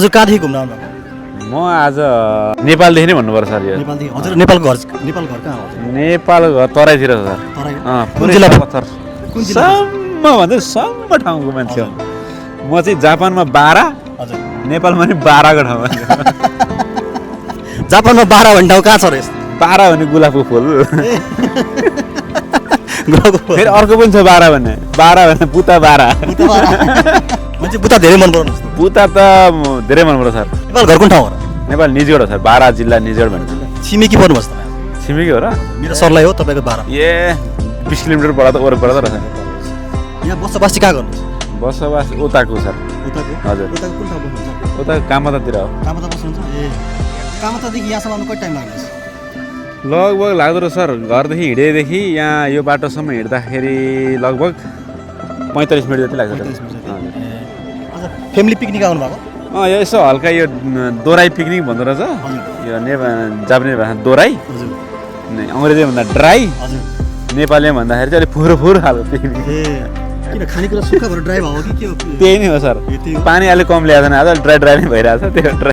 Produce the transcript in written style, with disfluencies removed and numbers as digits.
हजुर कहाँदेखि घुम्न आउनुभएको? म आज नेपालदेखि नै भन्नुपर्छ सर यो नेपालदेखि। हजुर नेपाल घर कहाँ हो हजुर? नेपाल घर तराईतिर छ सर तराई? कुन जिल्ला? पत्थर कुन जिल्ला? सम्म भन्दा सम्म ठाउँको मान्छे हो म चाहिँ जापानमा 12 हजुर नेपालमा नि 12 को ठाउँमा जापानमा 12 भन्ने ठाउँ कहाँ छ र यस्तो? 12 भने गुलाबको फुल गएको फेरि अर्को पनि छ 12 भने बुता 12 मान्छे बुता धेरै मन पराउनु जस्तो। बुता त धेरै मनपर्छ सर नेपाल घर कुन ठाउँ हो र? नेपाल निजगढ हो सर 12 जिल्ला निजगढ भन्छ छिमेकी पर्नुभएको छ तपाईँ? छिमेकी हो र मेरो सरलाई हो तपाईँको 12। ए 20 किलोमिटर पर त वरपर त रहेछ यहाँ बसोबासी कहाँ गर्नुहुन्छ? बसोबास उताको सर उताको? हजुर उताको कुन ठाउँ बस्नुहुन्छ? उता कामतातिर हो कामता बस्नुहुन्छ? ए कामतादेखि यहाँसम्म आउनु कति टाइम लाग्छ? लगभग लाग्दो रहेछ सर घरदेखि हिँडेदेखि यहाँ यो बाटोसम्म हिँड्दाखेरि लगभग 45 मिनट जति लाग्छ फ्यामिली पिकनिक आउनु भएको? यो यसो हल्का यो दोराई पिकनिक भन्दो रहेछ यो जापानिज भाषा दोराई हजुर अङ्ग्रेजी भन्दा ड्राई हजुर। नेपालीमा भन्दाखेरि चाहिँ अलिक फुर खालको पिकनिक ए किन खानेकुरा सुक्खा भएर ड्राई भएको कि के हो? त्यही नै हो सर ए, त्यही हो। पानी अलिक कम ल्याएको छैन आज ड्राई नै भइरहेछ त्यो ड्राई